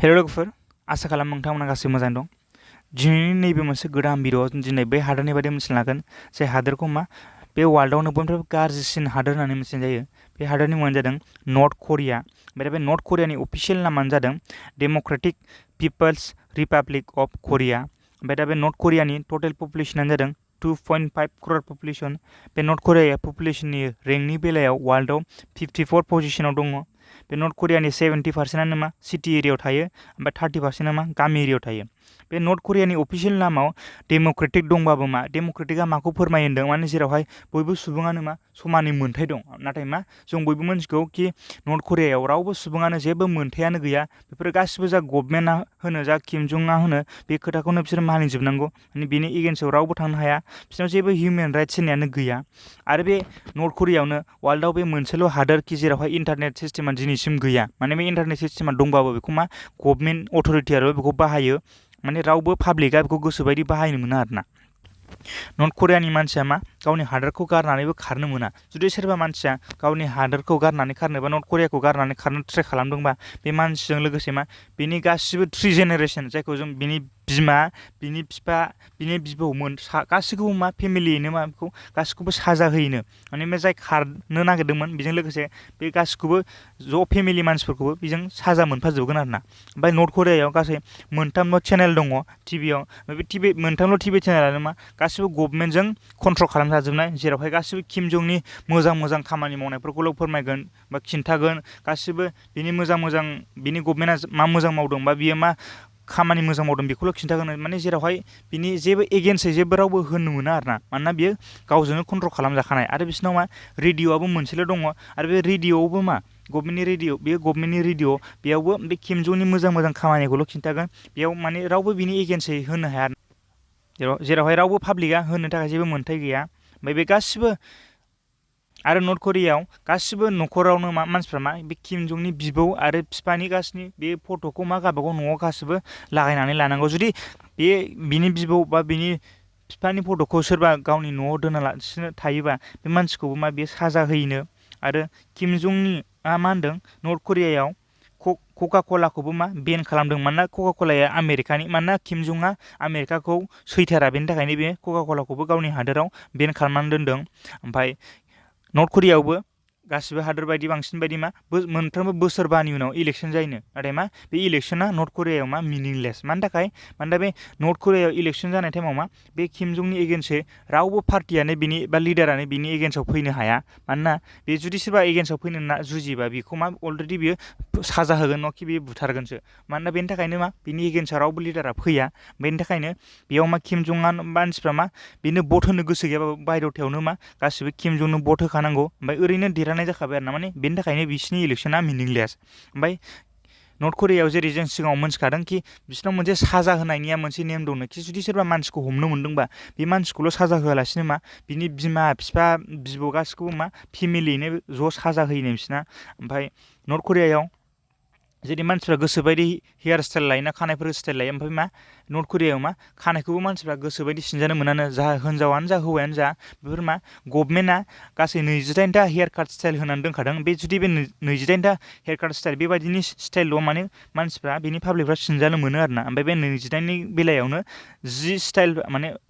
हेल' लोगोफोर, आसा खालामो नोंथांमोना गासैबो मोजां दं। दिनैनि नैबे मोनसे गोदान भिडिअ'आव दिनै बै हादोरनि बादै मिथिनो लागोन जाय हादोरखौ बे वर्ल्डआवनो बयनिफ्रायबो गाज्रिसिन हादोर होननानै मिथिनाय जायो। बे हादोरनि मुङानो जादों नर्थ करिया। ओमफ्राय बे नर्थ करियानि अफिसियेल नामानो जादों डेम'क्रेटिक पिपल्स रिपाब्लिक अफ करिया। ओमफ्राय दा बे नर्थ करियानि टटेल पपुलेसनानो जादों 2.5 क्रर पपुलेसन। बे नर्थ करियाया पपुलेसननि रेंकनि बेलायाव वर्ल्डआव 54 पजिशनाव दङ। बे नर्थ करियानि 70%आनो सिटी एरियायाव थायो, ओमफ्राय 30%आ गामि एरियायाव थायो। बे नर्थ करियानि अफिसियेल नामाव डेम'क्रेटिक दंबाबो डेम'क्रेटिकआ माखौ फोरमायो होनदों, माने जेरावहाय बयबो सुबुङानो समानै मोन्थाय दं। नाथाय जों बयबो मिथिगौ कि नर्थ करियायाव रावबो सुबुङानो जेबो मोन्थायानो गैया। बेफोर गासिबो जा गभर्नमेन्टआ होनो, जा किम जंआ होनो, बे खोथाखौनो बिसोर मानिजोबनांगौ। माने बेनि एगेन्स्टआव रावबो थांनो हाया। बिसोरनाव जेबो हिउमेन राइट्स होननायानो गैया। आरो बे नर्थ करियायावनो वर्ल्डआव बे मोनसेल' हादोर कि जेरावहाय इन्टारनेट सिस्टेमा दिनैसिम गैया। माने बे इन्टारनेट सिस्टेमा दंबाबो बेखौ गभर्नमेन्ट अथ'रिटियाल' बेखौ बाहायो। माने रावबो पाब्लिकआ बेखौ गोसोबायदि बाहायनो मोना आरोना। नर्थ करियानि मानसिया गावनि हादोरखौ गारनानैबो खारनो मोना। जुदि सोरबा मानसिया गावनि हादोरखौ गारनानै खारनोबा, नर्थ करियाखौ गारनानै खारनो ट्राइ खालामदोंबा, बे मानसिजों लोगोसे बेनि गासिबो 3 जेनेरेसन, जायखौ जों बिनि बिमा, बिनि बिफा, बिनि बिबौमोन गासैखौबो फेमिलियैनो बेखौ गासिखौबो साजा होयोनो। माने जाय खारनो नागिरदोंमोन बेजों लोगोसे बे गासिखौबो ज' फेमिलि मानसिफोरखौबो बेजों साजा मोनफाजोबगोन आरोना। ओमफ्राय नर्थ करियायाव गासै 3 चेनेल दङ टिभियाव। बे 3 टिभि चेनेलानो गासिबो गभर्नमेन्टजों कन्ट्रल खालामजाजोबनाय, जेरावहाय गासिबो किम जंनि मोजां खामानि मावनायफोरखौल' फोरमायगोन बा खिन्थागोन। गासिबो बिनि बिनि गभर्नमेन्टआ मा मोजां मावदों बा बियो मा खामानि मोजां मावदों बेखौल' खिन्थागोन। माने जेरावहाय बिनि जेबो एगेन्स्टै जेबो रावबो होननो मोना आरोना। मानोना बियो गावजोंनो कन्ट्रल खालामजाखानाय। आरो बिसोरनाव रेडिअ'आबो मोनसेल' दङ। आरो बे रेडिअ'आवबो गभर्नमेन्टनि रेडिअ', बे गभर्नमेन्टनि रेडिअ', बेयावबो बे किम जंनि मोजां खामानिखौल' खिन्थागोन। बेयाव रावबो बिनि एगेन्स्टै होनो हाया, जेरावहाय रावबो पाब्लिकआ होनो थाखाय जेबो मोन्थाय गैया। ओमफ्राय बे गासिबो आरो नर्थ करियायाव गासिबो न'खरावनो मानसिफ्रा बे किम जंनि बिबौ आरो बिफानि गासिनि बे फट'खौ गावबागाव न'आव गासिबो लागायनानै लानांगौ। जुदि बिनि बिबौ बा बिनि बिफानि फट'खौ सोरबा गावनि न'आव दोनालासिनो थायोबा, बे मानसिखौबो बेयो साजा होयोनो। आरो किम जंनि मा होनदों, नर्थ करियायाव कका कलाखौबो बेन खालामदों। मानोना कका कलाया आमेरिकानि, मानोना किम जंआ आमेरिकाखौ सैथारा, बेनि थाखायनो बे कका कलाखौबो गावनि हादोराव बेन खालामनानै दोनदों। ओमफ्राय नर्थ करियायावबो गासिबो हादोर बायदि बांसिन बायदि मोनफ्रोमबो बोसोरबानि उनाव इलेक्सन जायोनो। नाथाय बे इलेक्सना नर्थ करियायाव मिनिंलेस। मानि थाखाय? मानोना बे नर्थ करियायाव इलेक्सन जानाय टाइमाव बे किम जंनि एगेन्स्टै रावबो पार्टियानो बिनि बा लिडारानो बिनि एगेन्स्टआव फैनो हाया। मानोना बे जुदि सोरबा एगेन्स्टआव फैनो जुजियोबा बेखौ अलरेडि बियो साजा होगोन, नखि बियो बुथारगोनसो। मानोना बेनि थाखायनो बिनि एगेन्स्टआव रावबो लिडारा फैया। बेनि थाखायनो बेयाव किम जंआ मानसिफ्रा बेनो भट होनो गोसो गैयाबाबो बायद'थायावनो गासिबो किम जंनो भट होखानांगौ। ओमफ्राय ओरैनो देरहानाय जाखाबाय आरो ना। माने बेनि थाखायनो बिसिनि इलेक्सना मिनिंलेस। ओमफ्राय नर्थ करियायाव जेरै जों सिगाङाव मोनथिखादों कि बिसोरनाव मोनसे साजा होनायनिया मोनसे नेम दंनो, कि जुदि सोरबा मानसिखौ हमनो मोनदोंबा बे मानसिखौल' साजा होआलासिनो बिनि बिमा बिफा बिबौ गासिखौबो फेमिलियैनो ज' साजा होयोनो बिसोरना। ओमफ्राय नर्थ करियायाव जुदि मानसिफ्रा गोसोबायदि हेयार स्टाइल लायोना, खानायफोर स्टाइल लायो। ओमफ्राय नर्थ करियायाव खानायखौबो मानसिफ्रा गोसोबायदि सिनजानो मोनानो, जा हिनजावानो जा हौवायानो जा। बेफोर गभर्नमेन्टआ गासै 28टा हेयार काट स्टाइल होनानै दोनखादों। बे जुदि बे 28टा हेयार काट स्टाइल बेबायदिनि स्टाइलल' मानसिफ्रा बिनि पाब्लिकफ्रा सिनजानो मोनो आरोना। ओमफ्राय बे 28नि बेलायावनो 10 स्टाइल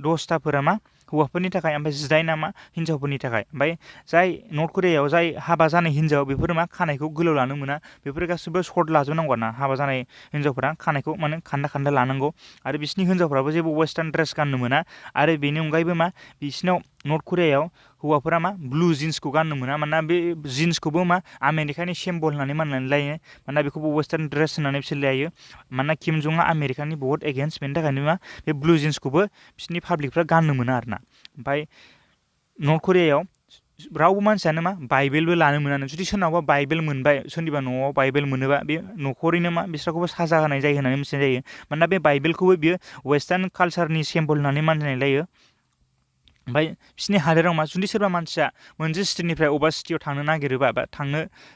10टाफोरा हौवाफोरनि थाखाय, ओमफ्राय 18आ हिन्जावफोरनि थाखाय। ओमफ्राय जाय नर्थ करियायाव जाय हाबा जानाय हिन्जाव, बेफोर खानायखौ गोलाव लानो मोना। बेफोर गासिबो सर्ट लाजोबनांगौ आरोना। हाबा जानाय हिन्जावफोरा खानायखौ खान्दा लानांगौ। आरो बिसिनि हिन्जावफ्राबो जेबो वेस्टार्न ड्रेस गाननो मोना। आरो बेनि अनगायैबो बिसिनाव नर्थ करियायाव हौवाफोरा ब्लु जिन्सखौ गाननो मोना। मानोना बे जिन्सखौबो आमेरिकानि सिम्बल होननानै मानिनानै लायो। मानोना बेखौबो वेस्टार्न ड्रेस होननानै बिसोर लायो। मानोना किम जंआ आमेरिकानि बहुत एगेन्स्ट, बेनि थाखायनो बे ब्लु जिन्सखौबो बिसोरनि पाब्लिकफ्रा गाननो मोना आरोना। ओमफ्राय नर्थ करियायाव रावबो मानसियानो बाइबेलबो लानो मोनानो। जुदि सोरनावबा बाइबेल मोनबाय, सोरनिबा न'आव बाइबेल मोनोबा, बे न'खरैनो बिसोरखौबो साजा होनाय जायो होननानै मिथिनाय जायो। मानोना बे बाइबेलखौबो बियो वेस्टार्न कालचारनि सिम्बल होननानै मानिनाय जायो। ओमफ्राय बिसोरनि हादोराव जुदि सोरबा मानसिया मोनसे स्टेटनिफ्राय अबेबा सिटियाव थांनो नागिरोबा बा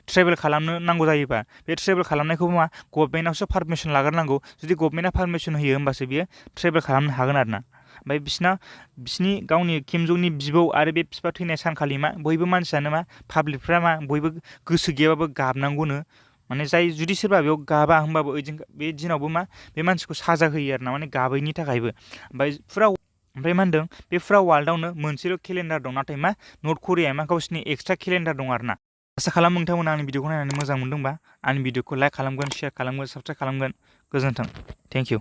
ट्रेभेल खालामनो नांगौ जायोबा, बे ट्रेभेल खालामनायखौबो गभर्नमेन्टआवसो पारमिसन लाग्रोनांगौ। जुदि गभर्नमेन्टआ पारमिसन होयो होमबासो बियो ट्रेभेल खालामनो हागोन आरोना। ओमफ्राय बिसिनि गावनि किम जंनि बिबौ आरो बे बिफा थैनाय सानखालि बयबो मानसियानो पाब्लिकफ्रा बयबो गोसो गैयाबाबो गाबनांगौनो। माने जाय जुदि सोरबा बेयाव गाबा होमबाबो बे दिनावबो मा बे मानसिखौ साजा होयो आरो ना माने गाबैनि थाखायबो। ओमफ्राय मा होनदों बे फुरा वार्ल्डआवनो मोनसेल' केलेन्डार दं, नाथाय मा नर्थ करियाया मा गावसिनि एक्सट्रा केलेन्डार दं आरो ना। आसा खालामो नोंथांमोना आंनि भिडिअखौ नायनानै मोजां मोनदोंबा आंनि भिडिअखौ लाइक खालामगोन, शेयार खालामगोन, साबस्क्राइब खालामगोन। गोजोन्थों। Thank you.